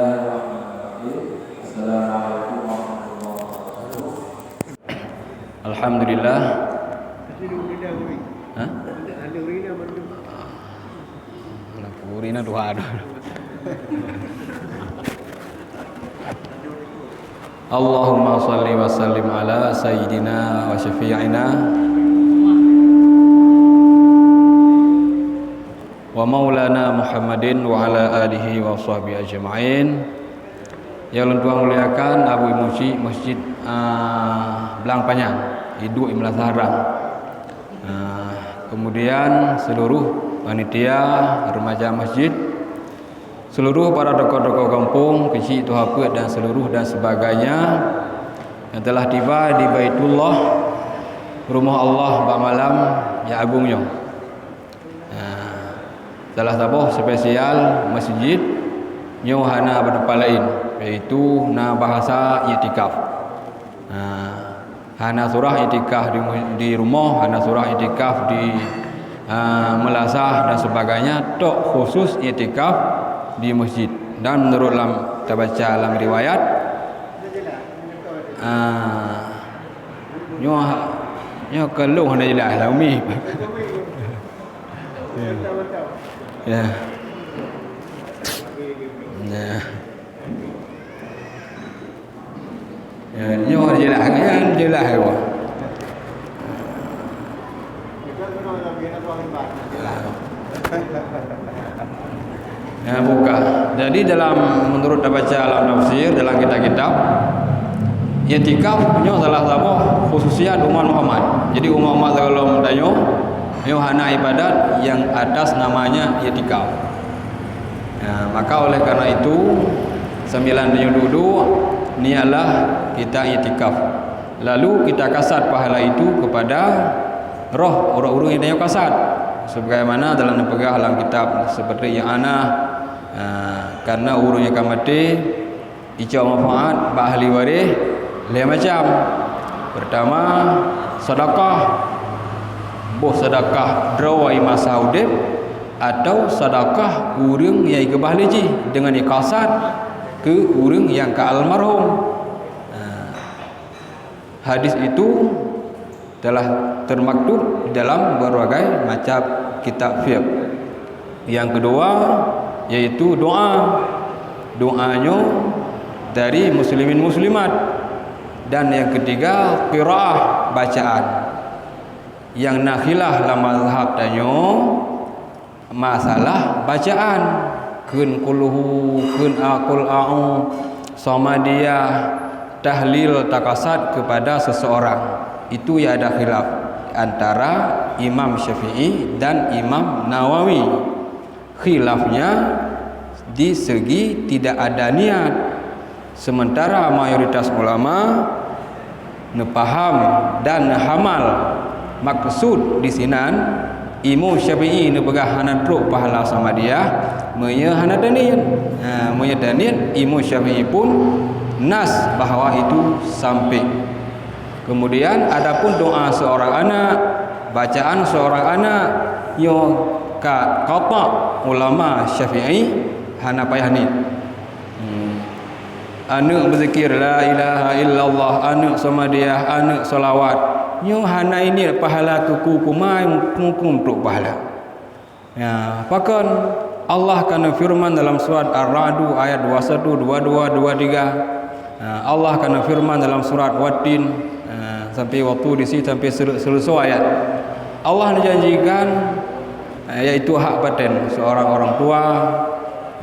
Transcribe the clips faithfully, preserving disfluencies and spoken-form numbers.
Bismillahirrahmanirrahim. Assalamualaikum warahmatullahi wabarakatuh. Alhamdulillah. Hah? Alah, puri na dua. Allahumma salli wa sallim ala sayyidina wa syafi'ina wa maulana Muhammadin wa ala alihi wa sahbihi ajma'in. Nyang lôn tuan muliakan, Abu Imum Syik Masjid, ah, Blang Panyang, Iduek Imla Saharang. Ah, kemudian seluruh panitia, remaja masjid, seluruh para tokoh-tokoh kampung, keuchik tuha peuet dan seluruh dan sebagainya yang telah tiba di Baitullah, rumoh Allah bak malam nyang agong nyoe. Nah, salah saboh spesial masjid nyoe hana bak teumpat laén, yaitu na bahasa iktikaf. Nah, hana surah iktikaf di mu-, di rumoh, hana surah iktikaf di, ah, meulasah dan sebagainya, tok khusus iktikaf di masjid. Dan menurut lam, tabaca lam riwayat, ah, nyoe, nyoe keu lôn hana jeulaih lah, Umi. Ya. Ya. Ya. Ya, nyoe jeulaih, nyan jeulaih, wah. Ya, buka. Jadi, dalam, menurut tabaca lam tafsir, dalam kitab-kitab, iktikaf nyoe salah saboh khususiat umat Muhammad. Jadi, umat-umat sigohlom tanyoe, nyoe hana ibadat yang atas namanya iktikaf. Ya, maka oleh karena itu, sambilan tanyoe duek-duek, niatlah kita iktikaf. Lalu kita kasat pahala itu kepada roh ureueng-ureueng nyang tanyoe kasat. Sebagaimana dalam neupeugah lam kitab seperti nyang ana, ha, karena ureueng nyang ka maté, icok manfaat bak ahli waréh lhèe macam. Pertama, sedekah. Boh sedekah droe masa udép, atau sedekah ureueng nyang ikeubah lé jih deungon ikasat keu ureueng nyang ka almarhum. Ha. Hadis itu telah termaktub dalam berbagai macam kitab fiqh. Yang kedua, yaitu doa. Doa nyoe dari muslimin muslimat. Dan yang ketiga, qiraah, bacaan. Nyang na khilaf lam mazhab tanyoe, masalah bacaan, kheun qulhu, kheun a-, qul a'u, samadiyah, tahlil takasat kepada seseorang. Itu yang ada khilaf antara Imam Syafi'i dan Imam Nawawi. Khilafnya di segi tidak ada niat. Sementara mayoritas ulama neupaham dan neuhamal maksud disinan, Imam Syafi'i neupeugah hana trok pahala samadiyah meunyoe hana taniet. Ha, meunyoe taniet, Imam Syafi'i pun nas bahwa itu sampai. Kemudian, adapun doa seorang anak, bacaan seorang anak, nyoe ka qata ulama Syafi'i hana payah niet. Hmm. Aneuk beuzikir, "La ilaha illallah", aneuk samadiyah, aneuk salawat. Nyoe hana niet pahala tuku kumai, mukum-mukum trok pahala. Ya, pakon Allah ka neufeureuman dalam surat Ar-Ra'du ayat dua satu, dua dua, dua tiga. Ya, Allah ka neufeureuman dalam surat Wattin, ya, sampai waktu di sini sampai selu-, selusoe ayat. Allah neujanjikan, ya, yaitu hak paten seorang orang tua,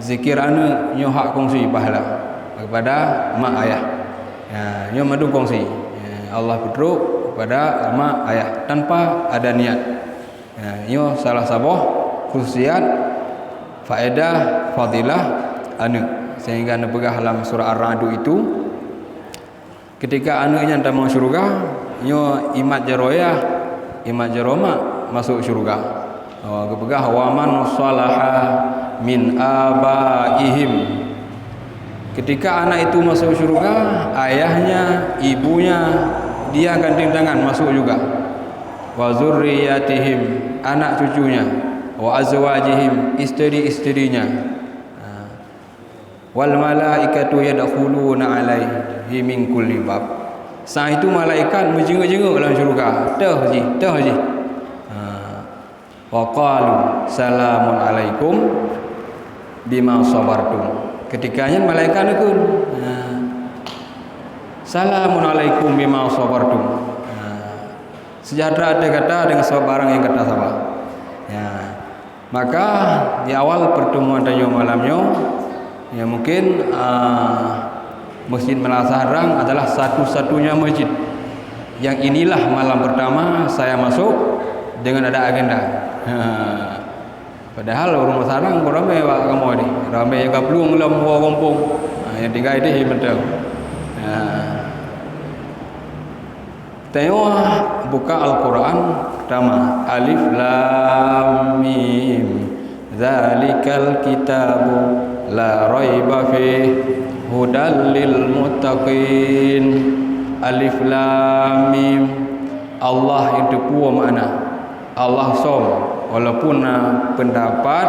zikir aneuk, nyoe hak kongsi pahala kepada mak ayah. Ya, nyoe mandum kongsi. Ya, Allah peutrok kepada mak ayah tanpa ada niat. Ya, nyoe salah saboh khususiat, faedah, fadilah aneuk. Sehingga neupeugah lam surah Ar-Ra'du itu, ketika aneuk nyan tamong syeuruga, nyoe imat jaroe yah, imat jaroe mak masuk syeuruga. Oh, geupeugah, "Wa man salaha min abaihim." Ketika anak itu masuk syurga, ayahnya, ibunya, dia gantieng tangan masuk juga. Wa zurriyatihim, anak cucunya, wa azwajihim, isteri-isterinya. Ha. Wal malaikatu yadkhuluna alaihi min kulli bab. Saat itu malaikat meujingeuk-jingeuk lam syeuruga, "Toh jih, toh jih." Ha. Wa qalu salamun alaikum bima sabartum. Ketika nyan malaikat neukheun, ha, "Salamun alaikum bima sabartum." Ha. Sejahtera atas gata dengan sebab barang yang gata saba. Ya. Maka di awal pertemuan tanyoe malam nyoe, ya mungkin, ah, Masjid Malasah Rang adalah satu-satunya masjid yang inilah malam pertama saya masuk dengan ada agenda. Ha. Padahal ureuëng Malasah Rang ramé bak kamoe ni, ramé nyang ka plueng lam gampông. Ha, nyang tinggai deh mantong. Ha. Tanyoe buka Al-Quran pertama. Alif Lam Mim. Zalikal kitabu la raiba fih, hudal lil muttaqin. Alif Lam Mim. Allah nyang teupeue makna. Allah som, walaupun na pendapat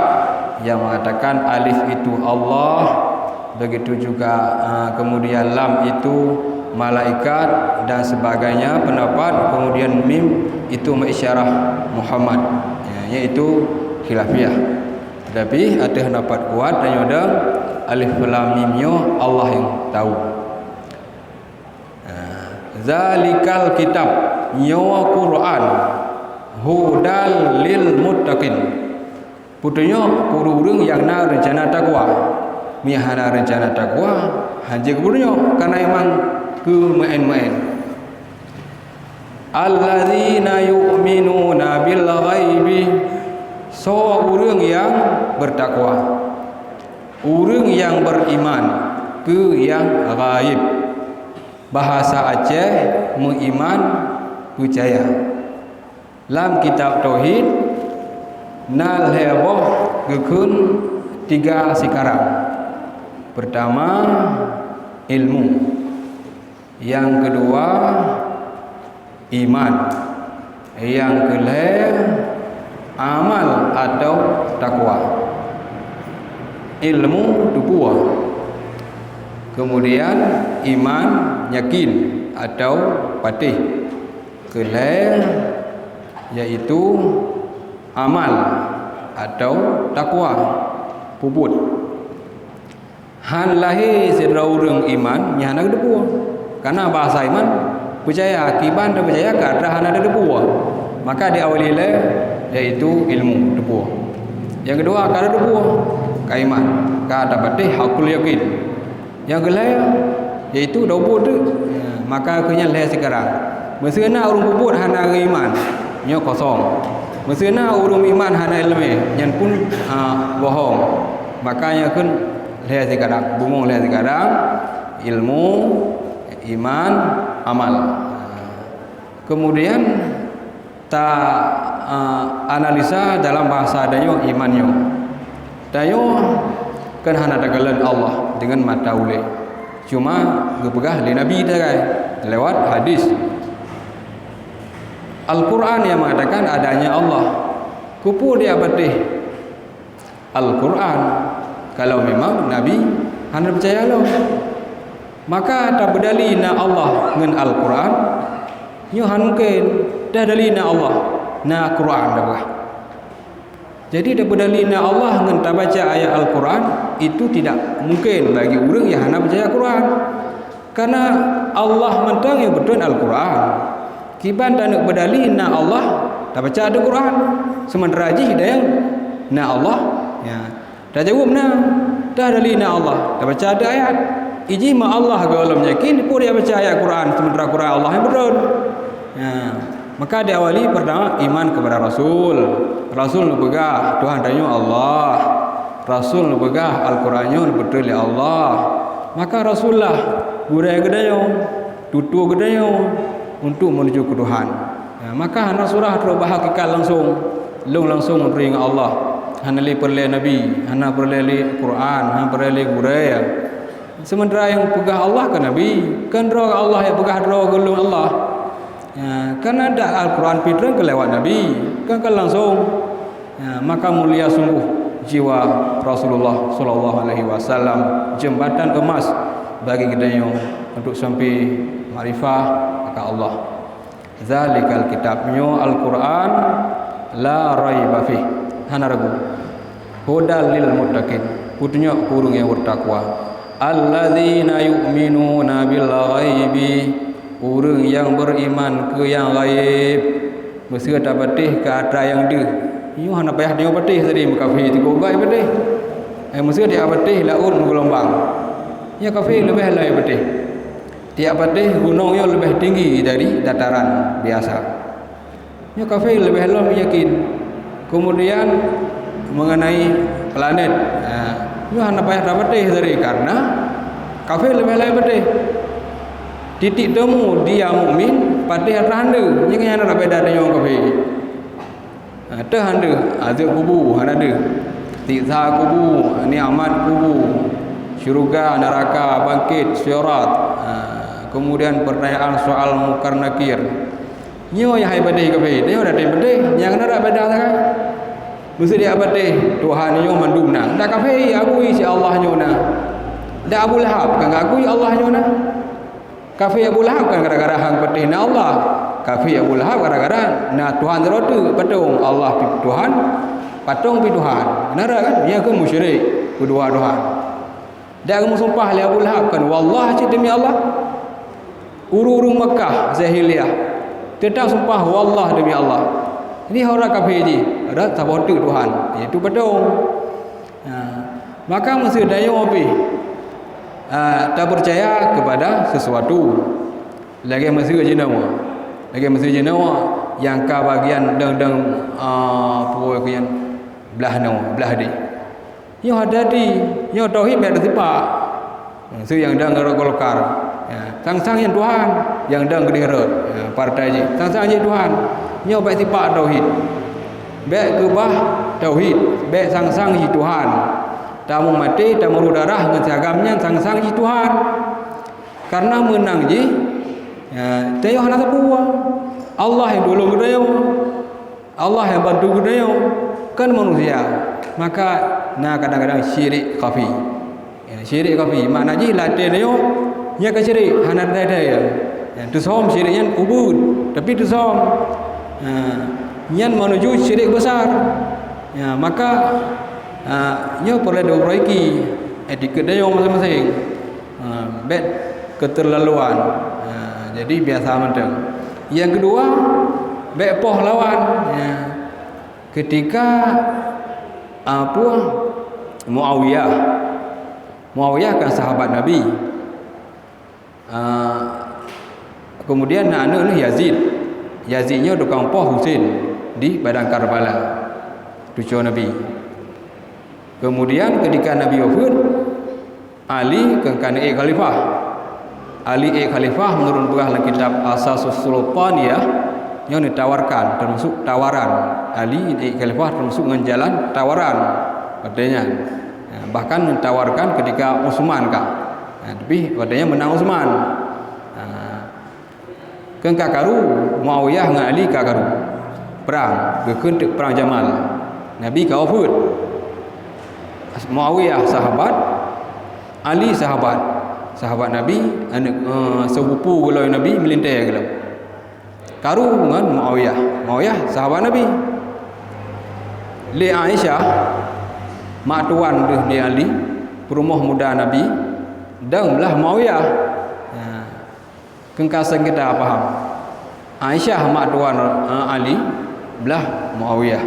yang mengatakan alif itu Allah, begitu juga, ah, kemudian lam itu malaikat dan sebagainya pendapat, kemudian mim itu mengisyarah Muhammad, ya, yaitu khilafiyah. Tetapi ada pendapat kuat dan ada alif lam mim nyoe Allah yang tahu. Ah, zalikal kitab, nyoe Quran, hudal lil muttaqin. Peutunyok keu ureuëng nyang na reuncana takwa. Meunyo hana reuncana takwa, hanjeuet keu peutunyok, kana memang keu meu'en-meu'en. Allazina yu'minuna bil ghaibi, soe ureuëng nyang bertakwa. Ureuëng nyang beriman keu nyang ghaib. Bahasa Aceh, meuiman, peucaya. Lam kitab tauhid na lhée boh geukheun tiga sikarang. Pertama, ilmu. Nyang keudua, iman. Nyang keulhée, amal atau takwa. Ilmu teupeue. Kemudian iman, yakin atau patéh. Keulhée, yaitu amal atau takwa, peubuet. Han lahé sidroe ureuëng iman nyang hana geuteupeue. Kana bahasa iman, peucaya, kiban tapeucaya ka atra hana tateupeue. Maka diawali lé, yaitu ilmu, teupeue. Nyang keudua, ka tateupeue, ka iman, ka tapatéh hakul yakin. Nyang keulhée, yaitu taubat tu. Ya, maka keu nyan lhée sikarang. Meuseu na ureuëng peubuet hana geuiman, nyoe kosong. Meuseu na ureuëng iman hana iéleumé, nyan pun, ah, bohong. Maka nyan kheun lhée sikarang, bungong lhée sikarang, ilmu, iman, amal. Kemudian ta, ah, analisa dalam bahasa tanyoe iman nyoe. Tanyoe kan hana takalon Allah dengan mata ulée. Cuma geupeugah lé Nabi tagai lewat hadis. Al-Quran yang mengatakan adanya Allah. Keupeue dia patéh Al-Quran, kalau memang Nabi hana peucaya lom. Maka tapeudali na Allah ngon Al-Quran, nyoe hana mungken. Tapeudali na Allah, na Quran dah bah. Jadi tapeudali na Allah ngon tabaca ayat Al-Quran, itu tidak mungkin bagi ureuëng yang hana peucaya Quran. Karena Allah mantong nyang beutôi Al-Quran. Kiban taneuk peudali na Allah, tabaca di Quran. Sementara jih dayang na Allah, ya. Tajaweueb na, tapeudali na Allah, tabaca di ayat. Ijih ma Allah gohlom yakin, peue dia baca ayat Quran, sementara Quran Allah nyang beutôi. Ya. Maka diawali pertama iman kepada Rasul. Rasul neupeugah Tuhan tanyoe Allah. Rasul neupeugah Al-Quran nyoe neupeutôi lé Allah. Maka Rasulullah gurée geutanyoe, tutoe geutanyoe untuk menuju ke Tuhan. Ya, maka hana surah trok bak hakikat langsung, lôn langsung meuturi ngon Allah. Hana lé peureulée nabi, hana peureulée lé Quran, hana peureulée lé gurée. Sementara nyang peugah Allah kan nabi, kan droe Allah nyang peugah droe keu lôn Allah. Ya, kan ada Al-Quran pih treun keu lewat nabi, kan, kan langsung. Ya, maka mulia sungguh jiwa Rasulullah sallallahu alaihi wasallam, jeumbatan emas bagi geutanyoe untuk sampai makrifah akan Allah. Dzalikal kitab, nyoe Al-Qur'an, la raiba fih, hana ragu. Hudal lil muttaqin, peutunyok keu ureuëng nyang bertakwa. Alladzina yu'minuna bil ghaibi, ureuëng nyang beriman keu nyang ghaib. Meuseu tapatéh keu atra nyang deuh. Nyoe hana payah tanyoe patéh tadi, meukafé tikok gai patéh. Eh, meuseu tapatéh laôt meugeulumbang. Nyoe kafé leubeh lé patéh. Tiap patéh gunong nyoe leubeh tinggi dari dataran biasa. Nyoe kafé leubeh lom yakin. Kemudian mengenai planet, ha, nyoe hana payah tapatéh tadi karena kafé leubeh lé patéh. Titik temu dia mukmin patéh atra hande, nyoe nyan na beda deungon kafé. Ha, teuh hana deuh, azeueb kubu hana deuh. Siksa kubu, nikmat kubu, syurga, neraka, bangkét, sirat. Ha, kemudian pertanyaan soal Munkar Nakir. Nyoe nyang hai patéh kafé, nyoe dak patéh, nyang na dak beda sagai. Meuseu dia patéh Tuhan nyoe mandum na. Dak kafé akui si Allah nyoe na. Dak Abu Lahab kan akui Allah nyoe na. Kafé Abu Lahab kan gara-gara han patéh na Allah. Kafé Abu Lahab gara-gara na Tuhan sidroe teuk, patong Allah pi Tuhan, patong pi Tuhan. Nara kan? Nyan keuh musyrik, keudua Tuhan. Dak geumeusumpah lé Abu Lahab kan, "Wallah," cit, "demi Allah." Ureuëng-ureuëng Makkah jahiliyah teutap sumpah, "Wallah," demi Allah. Ini orang kafé jih, rot saboh teuk Tuhan, yaitu patong. Ha, maka meuseu tanyoe pih, ha, tapeucaya kepada sesuatu. Lagée meuseu jinoe, lagée meuseu jinoe nyang ka bagian dong-dong, ha, peue keu nyan, blah noe, blah deh. Nyoe hati-hati, nyoe tauhid bék teusipak. Meuseu nyang dong rot Golkar, ya, sang-sang nyan Tuhan, nyang dong keudeh rot, ya, partai jih, sang-sang jih Tuhan. Nyoe bék sipak tauhid. Bék keubah tauhid, bék sang-sang jih Tuhan. Tamong maté, tameuruh darah ngon si agam nyan sang-sang jih Tuhan. Karena meunang jih, ya, tanyoe hana sapeue. Allah nyang tulông geutanyoe. Allah nyang bantu geutanyoe, kon manusia. Maka na kadang-kadang syirik khafi. Ya, syirik khafi, makna jih lam até tanyoe, nyan ka syirik, hana teuthée-thée. Ya, teusöm syirik nyan ubit, tapi teusöm. Ha, nyan menuju syirik besar. Ya, maka, ha, nyoe peureulée tapeurbaiki etiket tanyoe maséng-maséng. Ha, bék keuteulaluan. Ha, jadi biasa mantong. Nyang keudua, bék poh lawan. Ya. Ketika, apa, Muawiyah. Muawiyah kan sahabat Nabi. Ah, kemudian na aneuk lé Yazid. Yazid nyoe tukang poh Husein di Padang Karbala, cucoe Nabi. Kemudian ketika Nabi wafeuet, Ali keu ka neuék khalifah. Ali ék khalifah meunurot peugah lam kitab Asasus Sultaniyah, nyoe neutawarkan, termasuk tawaran. Ali ék khalifah termasuk ngon jalan tawaran. Watée nyan, bahkan neutawarkan ketika Utsman ka. Tapi watée nyan meunang Utsman. Keu ka karu, Muawiyah ngon Ali ka karu. Prang, geukheun teuk prang Jamal. Nabi ka wafeuet. Muawiyah sahabat, Ali sahabat. Sahabat Nabi, aneuk, eh, seupupu geuloe Nabi, meulintée geuloe. Karu ngon Muawiyah. Muawiyah sahabat Nabi. Lé Aisyah, mak tuan deuh lé Ali, peurumoh muda Nabi, dan blah Muawiyah. Nah, Keu ka seukeudar paham. Aisyah mak tuan, eh, Ali, blah Muawiyah.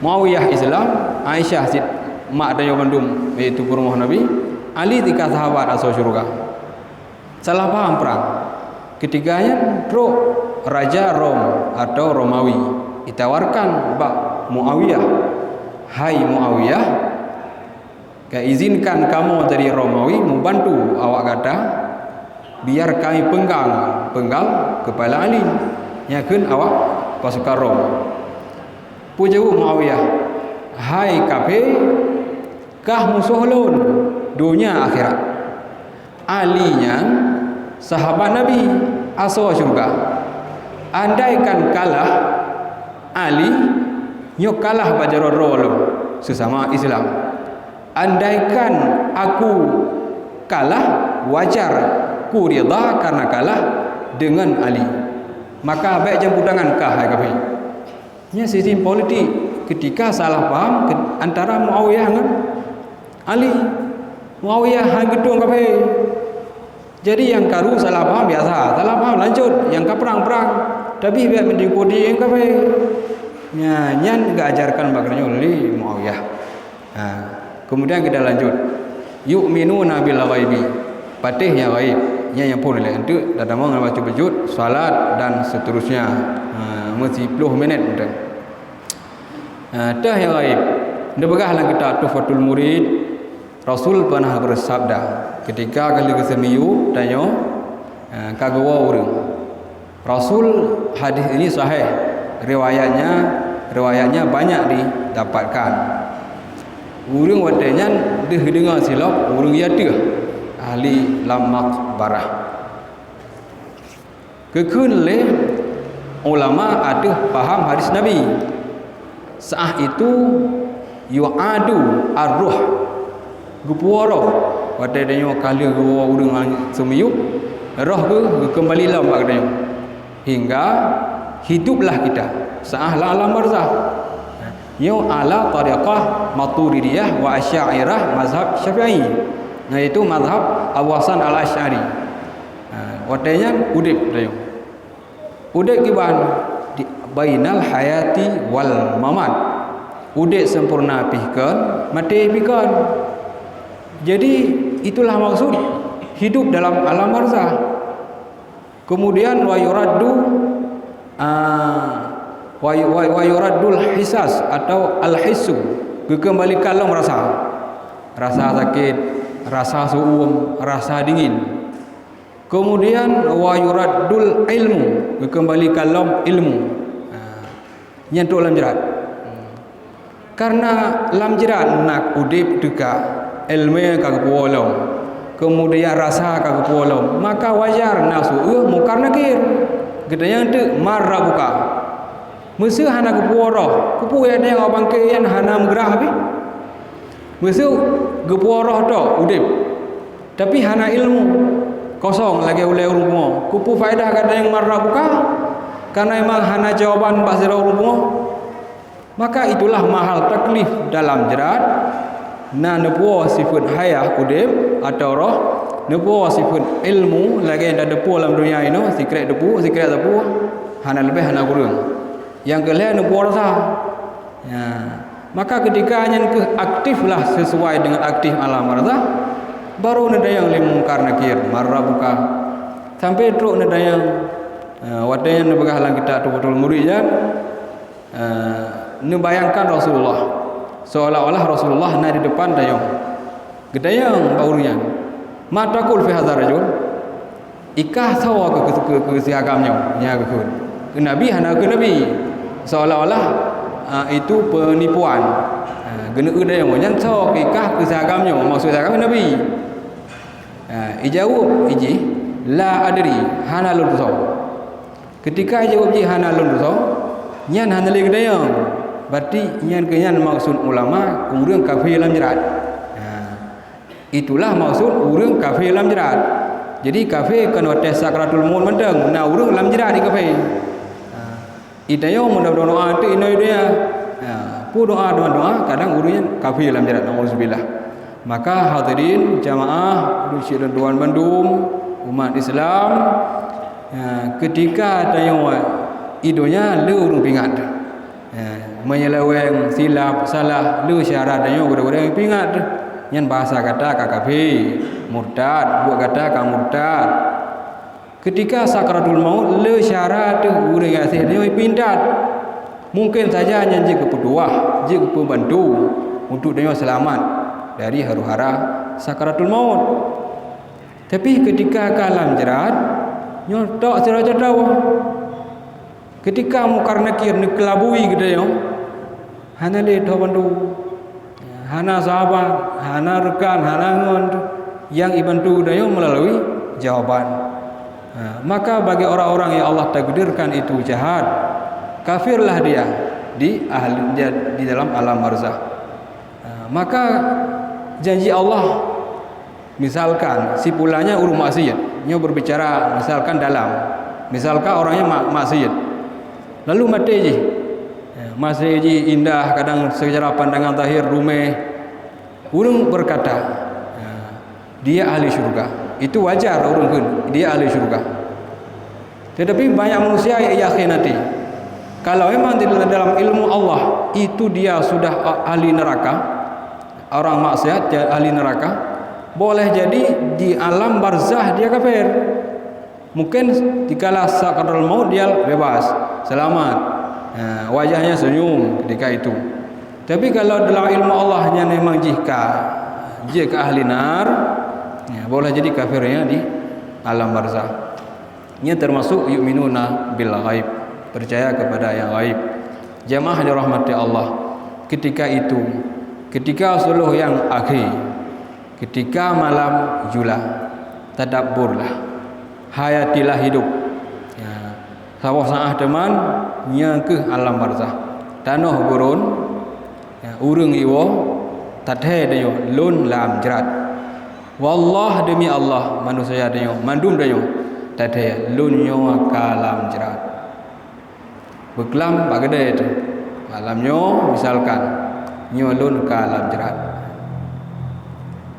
Muawiyah Islam, Aisyah cit mak tanyoe bandum, yaitu peurumoh Nabi, Ali tika sahabat asoe syeuruga. Salah paham prang. Ketiga nyan trok raja Rom atau Romawi, ditawarkan bak Muawiyah, "Hai Muawiyah, Ka izinkan kamoe dari Romawi membantu awak gata, biar kami penggal, penggal kepala Ali," nyan kheun awak pasukan Rom. Peujaweueb Muawiyah, "Hai kafé, kah musoh lôn, donya akhirat. Ali nyan sahabat Nabi, asoe syeuruga. Andaikan kalah Ali, nyoe kalah bak jaroe droe lôn. sesama Islam. Andaikan aku kalah, wajar ku ridha karena kalah dengan Ali. Maka bèk jampu tangan kah, hai kafé. Nyan sistem politik ketika salah paham ke-, antara Muawiyah ngon Ali. Muawiyah han geutueng kafé. Jadi nyang karu salah paham biasa, salah paham lanjut, nyang ka prang, prang. Tapi bèk meudiputi nyang kafé. Nya, nyan geuajarkan bak geutanyoe lé Muawiyah. Ha, kemudian kita lanjut. Yu'minuna bil ghaibi. Patéh nyang ghaib. Nyan nyang phon lé. Enteuk tatamong ngon baca beujeuet, salat dan seterusnya. Ha, meusiplôh minit enteuk. Ha, teuh nyang ghaib. Neupeugah lam kitab Tuhfatul Murid, Rasul pernah bersabda, ketika ka lheueh geuseumiyueb tanyoe, ha, ka geuwoe ureueng. Rasul, hadis ini sahih, riwayatnya, riwayatnya banyak didapatkan. Ureueng watèe nyan deuh deungoe silop, ureueng ateueh ahli lam maqbarah. Geukheun lé ulama ateueh paham hadis Nabi. Sa'ah itu yu'adu ar-ruh. Geupuwoe roh. Watèe tanyoe ka lheueh geuwoe ureueng seumiyueb, roh geuh geukeumbali lom bak geutanyoe. Hingga hiduplah kita sa'ah lam alam barzakh. Nyoe ala tariqah Maturidiyah wa Asy'ariyah mazhab Syafi'i, yaitu mazhab Abu Hasan Al-Asy'ari. Ha, watèe nyan udép tanyoe. Udép kiban di bainal hayati wal mamat. Udép sempurna pih kon, maté pih kon. Jadi, itulah maksud hidup dalam alam barzakh. Kemudian, wa yuraddu, ah, wa yu-, wa, wa yuraddul hisas atau al-hissu, geukeumbalikan lom rasa. Rasa sakét, rasa su'um, rasa dingin. Kemudian, wa yuraddul ilmu, geukeumbalikan lom ilmu. Ha, nyan trok lam jrat. Karena lam jrat na udép teuka, ileumèe ka geupuwoe lom. Kemudian rasa ka geupuwoe lom. Maka wajar na su eu Mungkar Nakir. Geutanyong teuk, "Man rabbuka?" Meuseu hana geupuwoe roh, keupeue geutanyoe bangké nyan hana meugeurah pih? Meuseu geupuwoe roh tok udép, tapi hana ilmu, kosong lagèe ulèe ureueng pungo. Keupeue faedah gata nyang man rabbuka? Kareuna memang hana jawaban bak sidroe ureueng pungo. Maka itulah mahal taklif dalam jrat, na neupuwoe sifeuet hayah udép atau roh, neupuwoe sifeuet ilmu lagèe nyang tateupeue lam donya inoe, sikrek teupeue, sikrek teupeue, hana leubeh hana kureueng. Nyang keu lhèe neupuwoe rasa. Ya. Maka keutika nyan keuh aktiflah sisuai deungon aktif alam barzakh, baru neutanyong lé Mungkar Nakir, "Man rabbuka?" Sampoe trok neutanyong, eh, watèe nyan neupeugah lam kitab Tuhfatul Murid nyan, eh, neubayangkan Rasulullah, seolah-olah Rasulullah na di depan tanyoe. Geutanyong bak ureueng nyan, "Ma taqul fi hadzal rajul?" Ikah soe keu, keu, keu, keu si agam nyoe, nyang geukheun. Keu Nabi hana keu Nabi. Seolah-olah, ah, itu penipuan. Ah, geuneu-eu dayong nyan soe keu ikah keu si agam nyoe, maksud si agam Nabi. Ah, ijaweueb ijih, "La adri," hana lôn soe. Keutika ijaweueb jih hana lôn soe, nyan hana lé geudayong. Berarti nyan keu nyan maksud ulama ureueng kafé lam jrat. Ah. Itulah maksud ureueng kafé lam jrat. Jadi kafé kon watèe sakratul maut mantong, na ureueng lam jrat di kafé. Ha. Ita nyoe meundoa-doa teuk inoe donya. Ha. Peue doa, doa, doa, kadang ureueng nyan kafé lam jrat, naudzubillah. Maka hadirin jamaah, ulôn syedara tuan bandum, umat Islam, ha, keutika tanyoe i donya le ureueng pingat. Eh, menyeleweng, silap, salah, le syara tanyoe gurée-gurée pingat. Nyan bahasa gata ka kafé, murtad, buet gata ka murtad. Keutika sakratul maut, le syara teuh ureueng gaséh tanyoe pintat. Mungken saja nyan jeuet geupeutuwah, jeuet geupeubantu untuk tanyoe seulamat dari huru-hara sakratul maut. Tapi keutika ka lam jrat, nyoe tok sidroe catoe. Keutika Mungkar Nakir neukeulabui geutanyoe, hana lé teubantu. Hana sahabat, hana rekan, hana ngon nyang ibantu geutanyoe meulalu jawaban. Ha, maka bagi orang-orang yang Allah takdirkan itu jahat, kafirlah dia di ahli, dia di dalam alam barzakh. Maka janji Allah, misalkan si pulanya ureuëng maksiat, nyoe berbicara misalkan dalam, misalkan orangnya ma-, maksiat, lalu maté jih. Ya, maté jih indah, kadang secara pandangan zahir rumeh, ureuëng berkata, ya, dia ahli syurga. Itu wajar ureuëng kheun dia ahli syurga. Tetapi banyak manusia yang yakin hati, kalau memang di dalam ilmu Allah itu dia sudah ahli neraka, orang maksiat dia ahli neraka, boleh jadi di alam barzah dia kafir. Mungkin dikala sakaratul maut dia bebas, selamat. Ha, wajahnya senyum ketika itu. Tapi kalau dalam ilmu Allah nyan memang jih ka, jih ka ahli nar, ya, boleh jadi kafirnya di alam barzah. Ini termasuk yu'minuna bil ghaib, percaya kepada yang gaib. Jamaah dirahmati Allah, ketika itu, ketika suluh yang akhir, ketika malam jula, tadabburlah, hayatilah hidup. Ya, saboh saah teuma, nyan keuh alam barzah. Tanoh gurun, ya, ureuëng iwoe, tathée tanyoe lôn lam jrat. Wallah, demi Allah, manusia tanyoe, mandum tanyoe, tathée lôn nyoe ka lam jrat. Beuklam bak keudée teuh. Malam nyoe, misalkan, nyoe lôn ka lam jrat.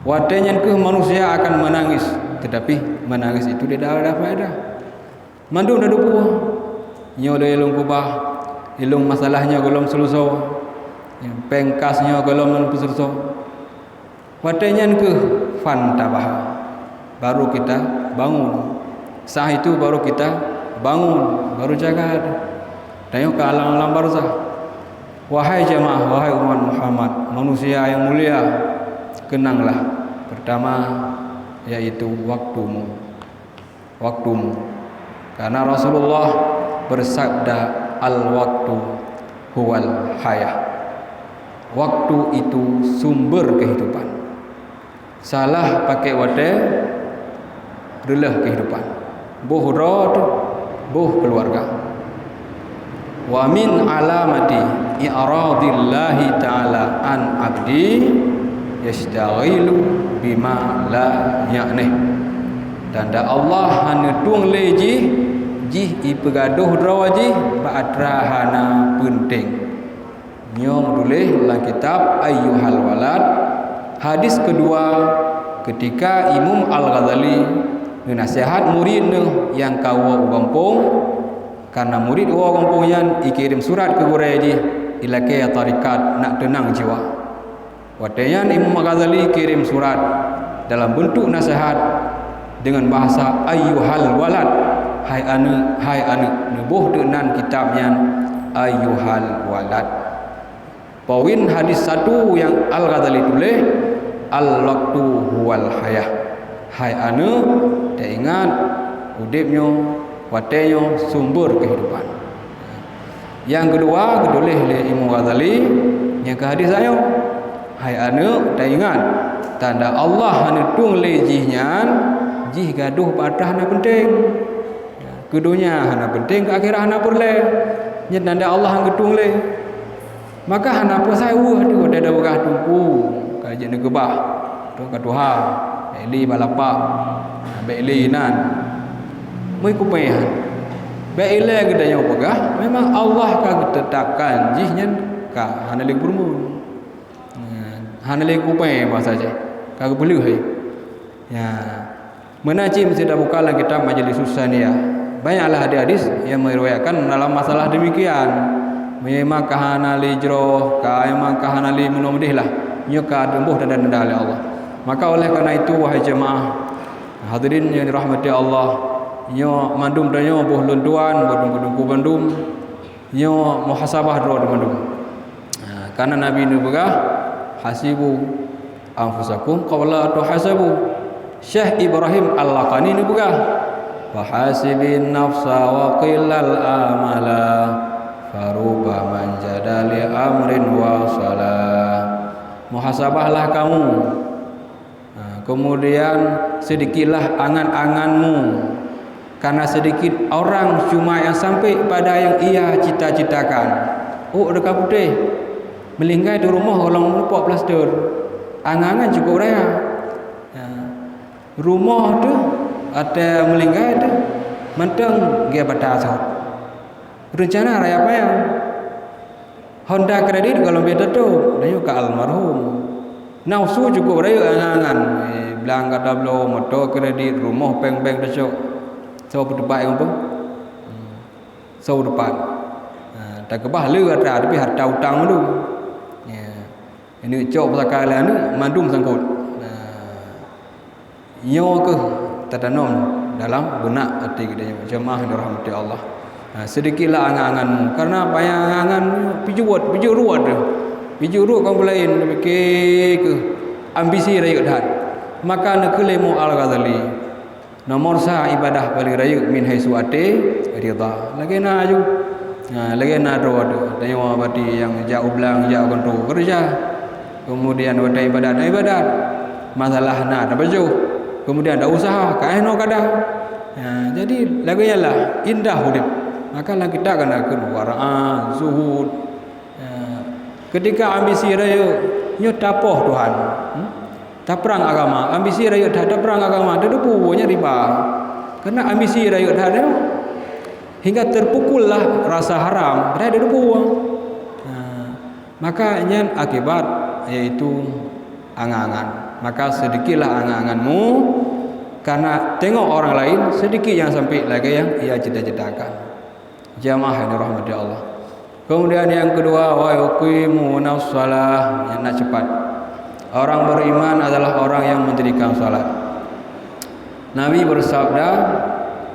Watée nyan keuh manusia akan menangis, tetapi menangis itu tidak ada faedah. Mandum na teupeue. Nyoe lôn keubah, ilong masalah nyoe gohlom seuleusoe, péng kas nyoe gohlom lôn peuseuleusoe. Watée nyan keuh fantabaha, baru kita bangun. Saat itu baru kita bangun, baru jaga. Tanyoe ka alam-alam barzah. Wahai jamaah, wahai umat Muhammad, manusia yang mulia, kenanglah, pertama, yaitu waktumu. Waktumu. Karena Rasulullah bersabda, "Al-waktu huwal hayah." Waktu itu sumber kehidupan. Salah pakai watée, reuloh kehidupan. Boh droe, boh keluarga. "Wa min alamati i'radillahi ta'ala an abdi yashtaghilu bima la ya'nih." Tanda Allah hana tueng lé jih, jih ipeugadôh droe jih bak atra hana peunteng. Nyoe meutuléh lam kitab Ayyuhal Walad, hadis keudua, ketika Imam Al-Ghazali neunasihat murit neuh nyang ka woe u gampông, karena murit woe u gampông nyan ikirém surat keu gurée jih, ilakée tarekat nak teunang jiwa. Watée nyan Imam Al-Ghazali kirém surat dalam beuntuk nasihat deungon bahasa ayyuhal walad, "Hai aneuëk, hai aneuëk, neuboh teuk nan kitab nyan Ayyuhal Walad." Poin hadis satu nyang Al-Ghazali tuléh, "Al-waktu huwal hayah." Hai aneuëk, taingat udeb nyoe, watée nyoe sumber kehidupan. Nyang keudua geutuléh lé Imam Ghazali nyang keu hadis nyoe, "Hai aneuëk, taingat, tanda Allah hana tueng lé jih nyan, jih gadôh bak atra hana peunteng. Keu donya hana peunteng, keu akhirat hana peureulée. Nyan tanda Allah hana geutueng lé." Maka hana peue sai weueh teuh watée tapeugah teungku ka jeuet neukeubah, troh ka tuha, bék lé balapak, bék lé inan. Meukupée han. Bék ilée geutanyoe peugah, memang Allah ka geuteutapkan jih nyan ka hana lé geurumun. Hana lé kupée bahasa jih, ka geupeuleueh. Ya. Meunan cit meuseuti tabuka lam kitab Majalisus Saniyah. Banyaklah hadis-hadis nyang meuriwayatkan dalam masalah demikian. Memang ka hana lé jroh, ka memang ka hana lé meunoe meudeh lah. Nyoe ka teuboh tanda-tanda lé Allah. Maka oleh karena itu, wahai jemaah, hadirin yang dirahmati Allah, nyoe mandum tanyoe boh lôn tuan, boh teungku-teungku bandum, nyoe muhasabah droe teuh mandum. Ha, karena Nabi neupeugah, "Hasibu anfusakum qabla an tuhasabu." Syekh Ibrahim Al-Laqani neupeugah, "Wa hasibin nafsa wa qillal amala, faruba man jada li amrin wasala." Muhasabahlah kamu. Ha, kemudian sedikitlah angan-anganmu, karena sedikit orang cuma yang sampai pada yang ia cita-citakan. Oh, deka putéh. Meulinggai di rumoh gohlom neupok plaster. Angan-angan cukup raya. Ha. Rumoh tu, ateueh meulinggai tu, mantong gaya bata sot. Reuncana raya panyang. Honda kredit gohlom beh teutôp, dan nyoe ka almarhum. Nafsu cukup rayeuk angan-angan. Eh, blang ka tabloe, moto kredit, rumoh péng-péng teucok. Soe peuteupat nyang muphom? Soe peuteupat? Ha, takeubah le atra, tapi harta utang dulu. Ya. Ini cok pusaka lé aneuk, mandum sangkot. Nah, nyoe keuh tatanom dalam beunak até geutanyoe, jeumaáh yang dirahmati Allah. Nah, seudikitlah angan-anganmu, karena banyak angan-angan pijeuet, pijeuet ruwet tu. Pijeuet ruwet kon peue laén, pike keuh ambisi rayeuk that. Maka neukheun lé Imam Al-Ghazali, nomor sa ibadah paléng rayeuk min haitsu até ridha. Lagée na aju. Ha, lagée na droe tu. Tanyoe berarti nyang jak u blang, jak u kantô, keureuja. Kemudian watée ibadat, ibadat. Masalah na tapajoh. Kemudian ada usaha, ka éh noe kada. Ha, jadi lagée nyan lah, indah udeb. Maka lam kitab ka na kheun wara'ah, zuhud. Ya. Ketika ambisi rayeuk, nyoe tapoh Tuhan. Hmm? Taprang agama, ambisi rayeuk that taprang agama, teudeupu nyan riba. Karena ambisi rayeuk that nyoe, hingga terpukullah rasa haram, padahai teudeupu. Nah, maka nyan akibat, yaitu angan-angan. Maka seudikitlah angan-anganmu, karena tengok orang lain, seudikit nyang sampai lagée nyang ia cita-citakan. Jamaah yang dirahmati Allah. Kemudian yang kedua, wa yuqimunas shalah, yang nak cepat. Orang beriman adalah orang yang mendirikan salat. Nabi bersabda,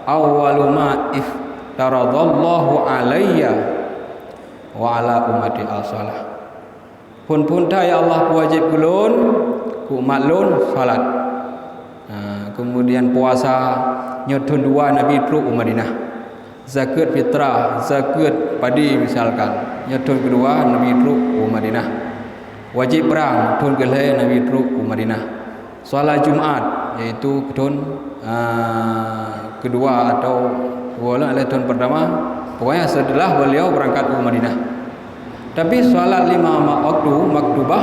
"Awwalu ma iftaradallahu alayya wa ala ummati as-shalah." Phon-phon that nyang Allah peuwajéb keu lôn, keu umat lôn, salat. Ha, kemudian puasa, nyoe thon dua Nabi trok u Madinah. Zakeuet fitrah, zakeuet padi misalkan, nyoe thon keudua Nabi trok u Madinah. Wajéb prang, thon keulhée Nabi trok u Madinah. Salat Jumat, yaitu thon, a, keudua atau dua lom lé thon peurtama, pokoknya setelah beliau berangkat u Madinah. Tapi salat lima ma-, waktu maktubah,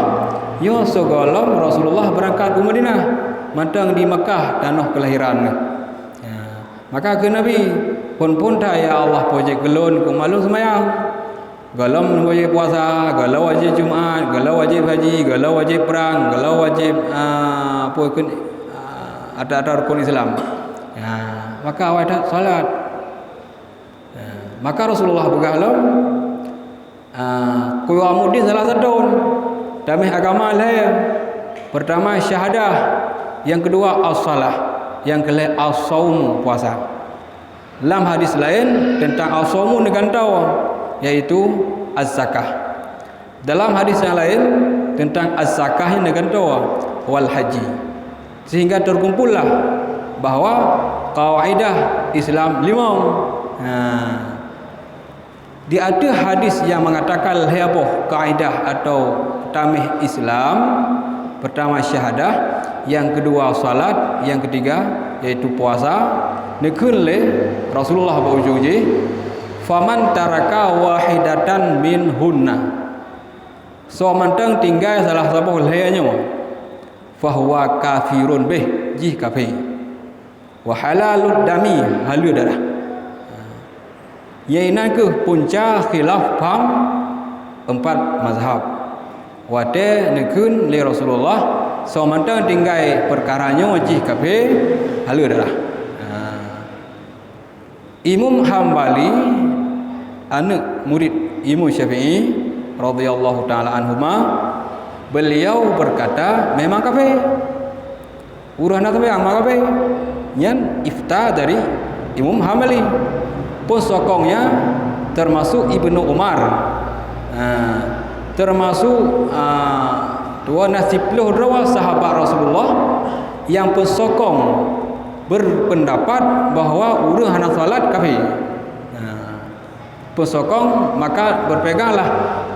nyoe sigohlom Rasulullah berangkat u Madinah, mantong di Makkah tanoh kelahiran. Ya. Maka kheun Nabi, "Phon-phon that nyang Allah peuwajéb keu lôn, keu umat lôn seumayang." Gohlom wajéb puasa, gohlom wajéb Jumat, gohlom wajéb haji, gohlom wajéb prang, gohlom wajéb, a, peue kheun, a, atra-atra rukun Islam. Ya, maka awai that salat. Ya, maka Rasulullah peugah lom, a, qiyamuddin salasatun, tameh agama lhée. Pertama syahadah, yang kedua as-salah, yang keulhée as-saum, puasa. Lam hadis laén teuntang as-saumu neugantoe, yaitu az-zakah. Dalam hadis nyang laén teuntang az-zakah neugantoe, wal haji. Sehingga terkumpullah bahwa kaidah Islam limong. Ha. Di ateueh hadis nyang mengatakan lhée boh kaidah atau tameh Islam, pertama syahadah, yang kedua salat, yang ketiga yaitu puasa, neukheun lé Rasulullah bak ujong jih, "Faman taraka wahidatan minhunna." Soe mantong tinggai salah saboh lhée nyoe, fahuwa kafirun, béh jih kafé. Wa halalud dami, haleue darah. Nyan inan kheueh punca khilaf pham empat mazhab. Watée neukheun lé Rasulullah, soe mantong tinggai peukara nyoe jih kafé, haleue darah. Ha. Imam Hambali, aneuk murid Imam Syafi'i radhiyallahu ta'ala anhuma, beliau berkata, memang kafé. Ureuëng hana seumayang maka kafé. Nyan ifta dari Imam Hambali. Peusokongnya termasuk Ibnu Umar. Ha, termasuk, ha, dua na siploh droe sahabat Rasulullah nyang peusokong berpendapat bahwa ureuëng hana salat kafé. Ha, peusokong maka berpeganglah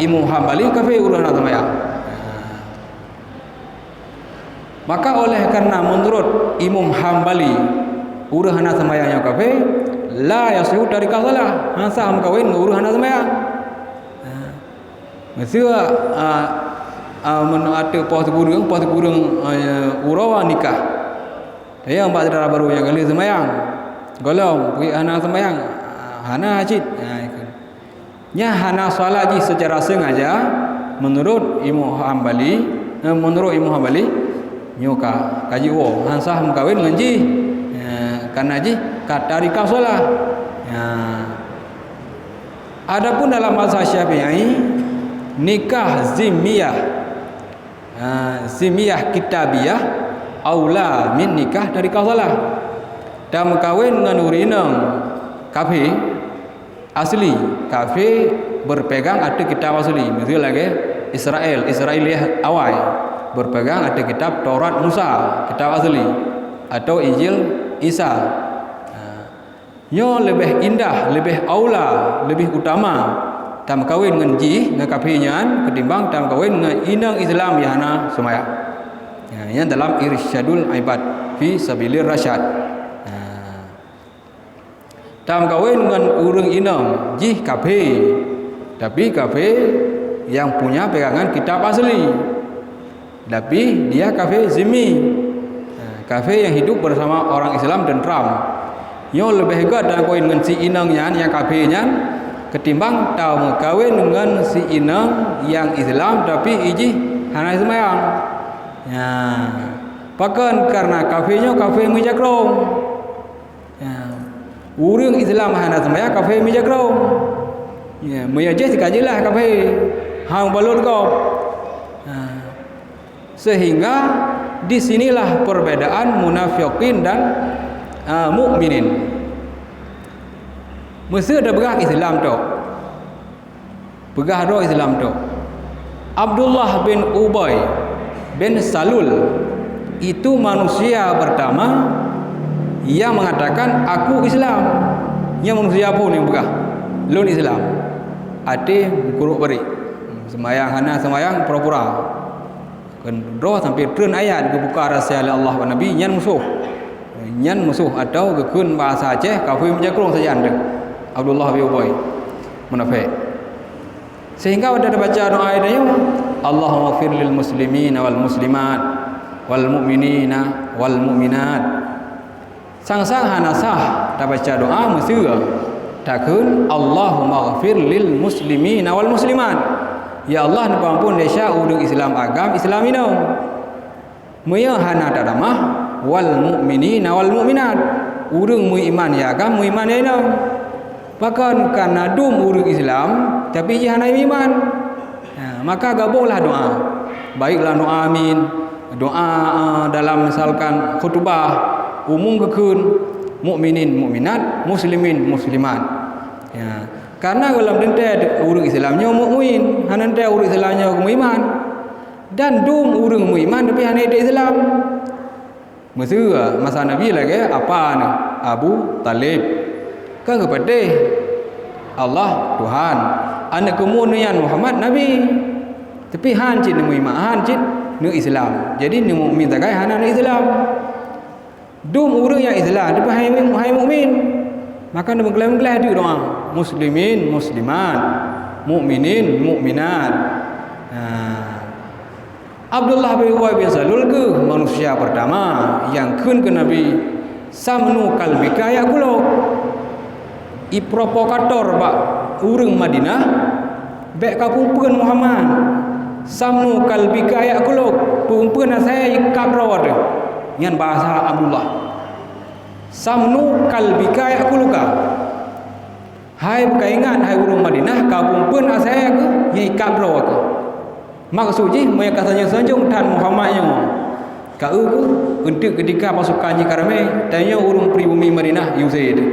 Imam Hambali kafé ureuëng hana seumayang. Ha. Maka oleh karena menurut Imam Hambali, ureuëng hana seumayang nyoe kafé, la yasihu tarika shalah, hana sah meukawen ngon ureuëng hana seumayang. Ha. Meuseu, a, a, meunoe ateueh poh sikureueng, poh sikureueng, a, uroe nikah. Tayang bak syedara barô nyang ka lheueh seumayang. Gohlom, pih hana seumayang, a, hana cit. Ha, ikheun. Nyan hana salat jih seucara seungaja, meunurot Imam Hambali, eh, meunurot Imam Hambali, nyoe ka, ka jiwoe, han sah meukawen ngon jih. Eh, kareuna jih ka tarikah salat. Ya. Adapun dalam mazhab Syafi'i, nikah zimmiyah, ha, zimmiyah kitabiyah aula min nikah tarikah salah. Tameukawen ngon ureueng inong kafé asli, kafé berpegang ateueh kitab asli, miseu lagée Israel, Israeliah awai, berpegang ateueh kitab Taurat Musa, kitab asli, atau Injil Isa. Ha. Nyoe leubeh indah, leubeh aula, leubeh utama tameukawen ngon jih, ngon kafé nyan, ketimbang tameukawen ngon inong Islam nyang hana seumayang. Ya, nyan dalam Irsyadul Ibad fi Sabilir Rasyad. Ha. Tameukawen ngon ureueng inong jih kafé, tapi kafé nyang punya pegangan kitab asli. Tapi dia kafé zimmi. Ha, kafé nyang hidup bersama orang Islam tentram. Nyoe leubeh gét tameukawen ngon si inong nyan nyang kafé nyan, ketimbang tameukawen ngon si inong nyang Islam tapi ijih hana seumayang. Ya. Pakon? Kareuna kafé nyoe kafé meujakrong. Ya. Ureueng Islam hana seumayang kafé meujakrong. Ya, meunyoe jih ka jeulaih kafé, hana balot gob. Ya. Sehingga di sinilah perbedaan munafiqin dan, ah, mukminin. Meuseu tapeugah Islam tok. Peugah droe Islam tok. Abdullah bin Ubay bin Salul itu manusia pertama yang mengatakan, "Aku Islam." Nyan manusia phon nyang peugah, "Lôn Islam." Até meukurok barék. Seumayang hana seumayang, pura-pura. Keudroe sampoe treun ayat geubuka rahsia lé Allah bak Nabi, nyan musoh. Nyan musoh atau geukheun bahasa Aceh kafé meujakrong sajan teuh. Abdullah bin Ubay, munafék. Sehingga watée tabaca doa nyoe, "Allahummaghfir lil muslimina wal muslimat, wal mu'minina wal mu'minat." Sang-sang hana sah tabaca doa meuseu takheun, "Allahummaghfir lil muslimina wal muslimat." Ya Allah, neupeuampon desya ureuëng Islam agam, Islam inong. Meunyoe hana tatamah, "Wal mu'minina wal mu'minat." Ureuëng meuiman ya agam, meuiman ya inong. Pakon? Kareuna dum ureuëng Islam, tapi jih hana meuiman. Ha, maka gabonglah doa. Baik lam doa amin, doa, eh, dalam misalkan khutubah, umum geukheun, mukminin mukminat, muslimin muslimat. Ya. Karena gohlom teuntée ureuëng Islam nyoe mukmin, hana teuntée ureuëng Islam nyoe meuiman. Dan dum ureuëng meuiman tapi hana idék Islam. Meuseu masa Nabi lagée apa neuh, Abu Talib. Kan geupeudeh Allah Tuhan, aneuëk keumue nyan Muhammad Nabi. Tapi han cit neumeuiman, han cit neu-Islam. Jadi neumukmin sagai hana neu-Islam. Dum ureuëng nyang Islam, tapi hai, hai mukmin. Maka neumeugleh-gleh di doa. Muslimin, muslimat. Mukminin, mukminat. Nah. Abdullah bin Ubay bin Salul keuh manusia pertama nyang kheun keu Nabi, "Samnu kalbika ya'kuluk." Iprovokator bak ureuëng Madinah, bék ka peue-peue Muhammad. "Samnu kalbika ya'kuluk." Peue-peue asai ikab droe teuh. Nyan bahasa Abdullah. "Samnu kalbika ya'kuluka." Hai beukaingat, hai ureuëng Madinah, ka peue-peue asai keuh nyang ikab droe keuh. Maksud jih, meunyoe ka sanjong-sanjong that Muhammad nyoe, ka eu keuh, eunteuk keutika pasukan jih ka ramé, tanyoe ureuëng pribumi Madinah, use teuh.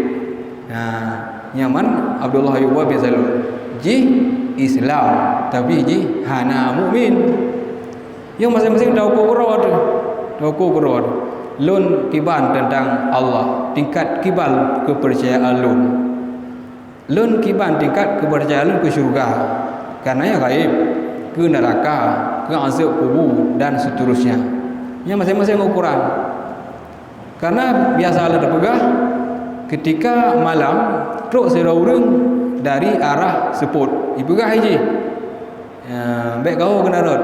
Nah, nyan Abdullah bin Ubay bin Salul. Jih Islam, tapi jih hana mukmin. Nyang maséng-maséng taukur keudroe teuh. Taukur keudroe teuh. Lôn kiban teuntang Allah, tingkat kiban keupeurcayaan lôn. Lôn kiban tingkat keupeurcayaan lôn keu syeuruga, kareuna nyan gaéb, keu neuraka, keu azeueb kubu, dan seuterusnya. Nyan maséng-maséng ukuran. Kareuna biasa lôn teupeugah, keutika malam trok sidroe ureuëng dari arah seupôt, ipeugah jih, Ya, bèk gawoe keunan rot.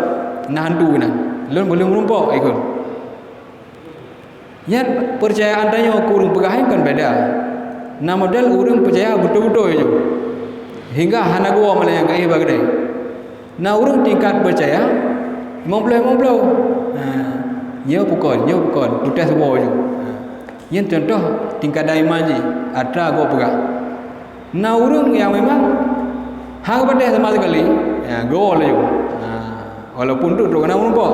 Na hantu keunan. Lôn beu lôn meurumpok ikot. Nyan peucayaan tanyoe keu ureueng peugah nyan kan beda. Na model ureueng peucaya beutôi-beutôi nyoe. Hingga hana geuwoe malah nyang gaéh bak keudè. Na ureueng tingkat peucaya limong ploh limong ploh. Ha, nyoe bukon, nyoe bukon, putih suboh ju. Ha. Nyan contoh tingkatan iman jih, atra gob peugah. Na ureueng nyang memang hana geupatéh sama sekali, ya, gob laju. Ha, walaupun tu trok keunan meurumpok.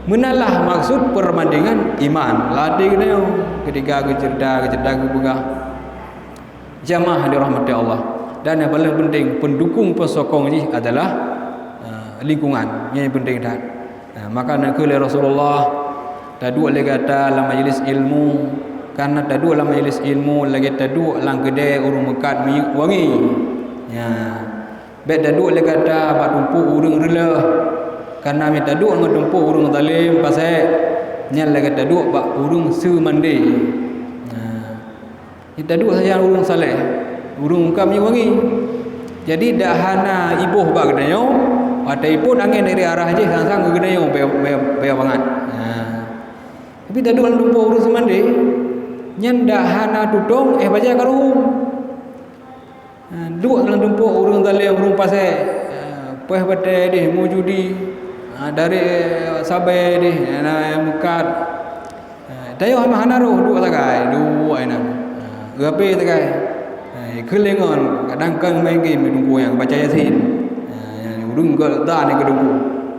Meunan lah maksud perbandingan iman. Latih keunoe ketika geuceurita, geuceurita geupeugah. Jamaah dirahmati Allah. Dan yang paling penting, pendukung peusokong jih adalah, eh, lingkungan. Nyan yang penting that. Eh, maka neukheun lé Rasulullah, taduek lé gata lam majlis ilmu, karena taduek lam majlis ilmu lagèe taduek lam keudè ureueng meukat minyeuk wangi. Ya. Bèk taduek lé gata bak tumpôk ureueng reuloh, karena meunyo taduek ngon tumpôk ureueng zalem, pasék, nyan lagèe taduek bak ureueng seumandé. Ya. Di taduek sajan ureueng saleh, ureueng muka minyeuk wangi. Jadi, dak hana iboh bak geutanyoe, watèe ipôt angén dari arah jih, sang-sang keu geutanyoe bèe, bèe, bèe bangat. Ha. Tapi taduek lam tumpôk ureueng seumandé, nyan dak hana tutong, éh bajèe ka ruhueng. Ha, duek lam tumpôk ureueng zalem, ureueng pasék, ha, poh batèe deh, meujudi, ha, dari sabe deh, na meukat. Ha, tanyoe hana, hana roh duek sagai, duek inan. Ha, geupé sagai. Ha, keulengon, kadang kan main game di dungku nyang baca Yasin. Ha, ureueng geuda ni keu dungku.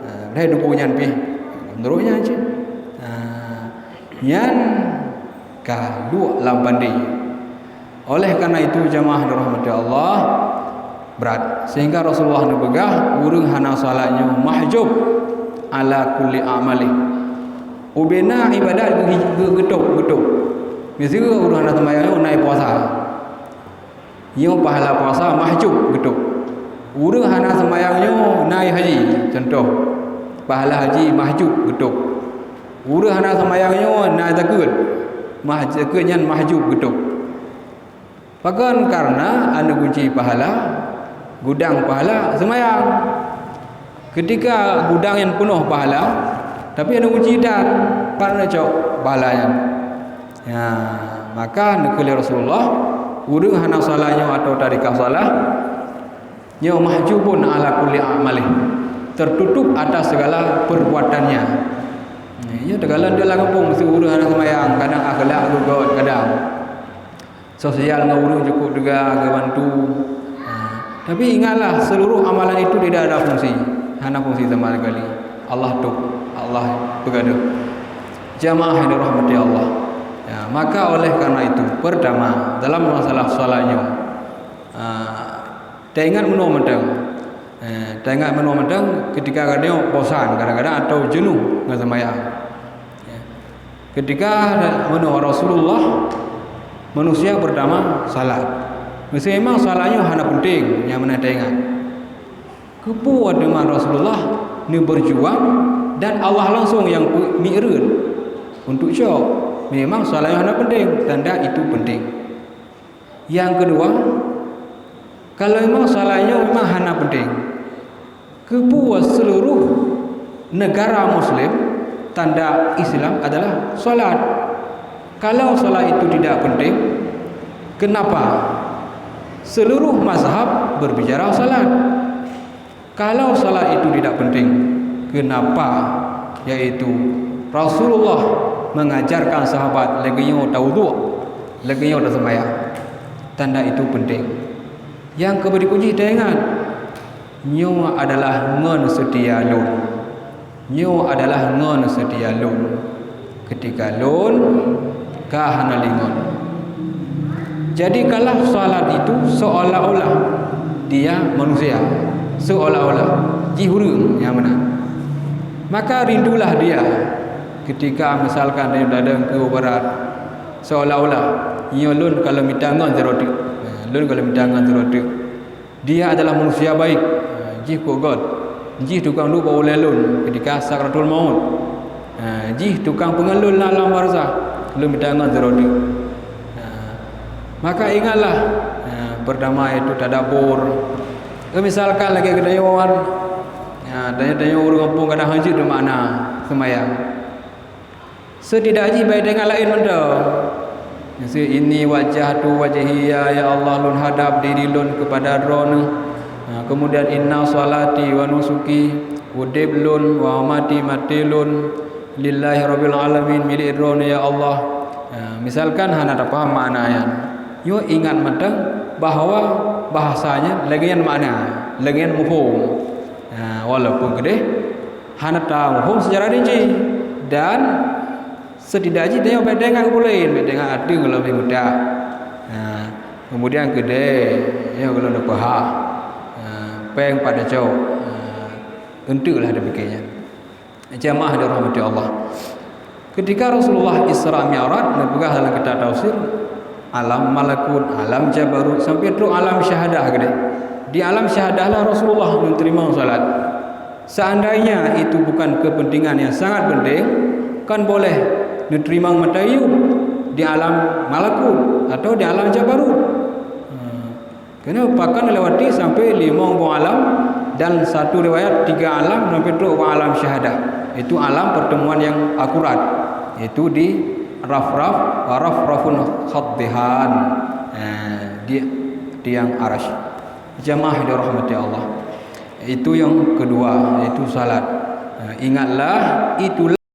Ha, padahai dungku nyan pih. Meunurot nyan cit. Ha, nyan ka duek lam pandé. Oleh karena itu, jamaah dirahmati Allah, brat. Sehingga Rasulullah neupeugah, ureueng hana salat nyoe mahjub ala kulli amalih. Ubena ibadat geu-, geu-, geutôb, geutôb. Miseue ureueng hana seumayang nyoe na puasa. Nyoe pahala puasa mahjub geutôb. Ureueng hana seumayang nyoe na haji, contoh. Pahala haji mahjub geutôb. Ureueng hana seumayang nyoe na zakeuet. Mah-, zakeuet nyan mahjub geutôb. Pakon? Karena aneuk gunci pahala, gudang pahala seumayang. Ketika gudang nyan peunoh pahala, tapi aneuk gunci that, pat neucok pahala nyan? Ya, maka neukheun lé Rasulullah, ureueng hana salat nyoe atau tarikah salat, nyoe mahjubun ala kulli amalih, tertutup atas segala perbuatannya. Ya, teukalon di lam gampông, si ureueng hana seumayang, kadang akhlak geugot, kadang sosial ngon ureueng cukup teuga, geubantu. Ha, tapi ingatlah, seluruh amalan itu tidak ada fungsi, hana fungsi sama sekali. Allah tu, Allah peugadôh. Jamaah yang dirahmati Allah. Ya, maka oleh karena itu, pertama, dalam masalah salat nyoe, ha, taingat meunoe mantong. Eh, taingat meunoe mantong ketika geutanyoe bosan kadang-kadang atau jenuh ngon seumayang. Ya. Ketika meunoe Rasulullah, manusia pertama salat. Meusé memang salat nyoe hana penting, nyang meunan taingat. Keupeue teuma Rasulullah neuberjuang dan Allah langsung nyang peu-, mi'reun untuk cok? Memang salat nyoe hana penting, tanda itu penting. Yang kedua, kalau memang salat nyoe memang hana penting, keupeue seluruh negara muslim tanda Islam adalah salat? Kalau salat itu tidak penting, kenapa seluruh mazhab berbicara salat? Kalau salat itu tidak penting, kenapa, yaitu Rasulullah mengajarkan sahabat lagèe nyoe tawudhu, lagèe nyoe taseumayang? Tanda itu penting. Nyang keu beurikot jih taingat, nyoe adalah ngon seutia lôn. Nyoe adalah ngon seutia lôn. Ketika lôn ka hana lé ngon. Jadikanlah salat itu seolah-olah dia manusia, seolah-olah jih ureueng nyang meunan. Maka rindulah dia ketika misalkan dia datang ke barat, seolah-olah nyoe lôn ka lôn mita ngon sidroe teuk. Lôn ka lôn mita ngon sidroe teuk. Dia adalah manusia baik. Ha, jih keu göt. Jih tukang duek bak ulèe lôn ketika sakratul maut. Ha, jih tukang peungon lôn lam alam barzakh. Lôn mita ngon sidroe teuk. Ha, maka ingatlah, ha, pertama yaitu tadabbur. Eh, misalkan lagèe geutanyoe, Ha, tanyoe-tanyoe ureuëng gampông kadang hanjeuet makna seumayang. Setidak jih bak teuingat laén mantong. Miseue, "Inni wajjahtu wajhiya," ya Allah, lôn hadab diri lôn keupada Droeneueh. Ha, kemudian, "Inna salati wa nusuki," udeb lôn, "wa mamati," maté lôn, "lillahi rabbil alamin," milék Droeneueh, ya Allah. Ha, misalkan hana tapaham makna nyan, nyoe ingat mantong bahwa bahasa nyan lagée nyan makna, lagée nyan muphom. Ha, walaupun keudeh hana tamuphom secara rinci, dan setidak jih tanyoe bak teuingat keu peue laén, bak teuingat ateueng lom meutak. Ha, kemudian keudeh, nyoe gohlom neupeugah, ha, péng pat tacok, ha, eunteuk lah tapike nyan. Jamaah dirahmati Allah. Ketika Rasulullah Isra Mi'raj, neupeugah dalam kitab tafsir, alam malakut, alam jabarut, sampai trok alam syahadah keudeh. Di alam syahadah lah Rasulullah meuteurimong salat. Seandainya itu bukan kepentingan yang sangat penting, kan boleh neuteurimong mantong di alam malakut atau di alam jabarut. Hmm. Keuneuk pakon lewati sampai limong boh alam dan satu riwayat tiga alam sampai trok bak alam syahadah. Itu alam pertemuan yang akurat, yaitu di rafraf, wa rafrafun khaddihan. Ha, di tiang arasy. Jamaah yang dirahmati Allah. Itu yang kedua, yaitu salat. Ha, ingatlah, itulah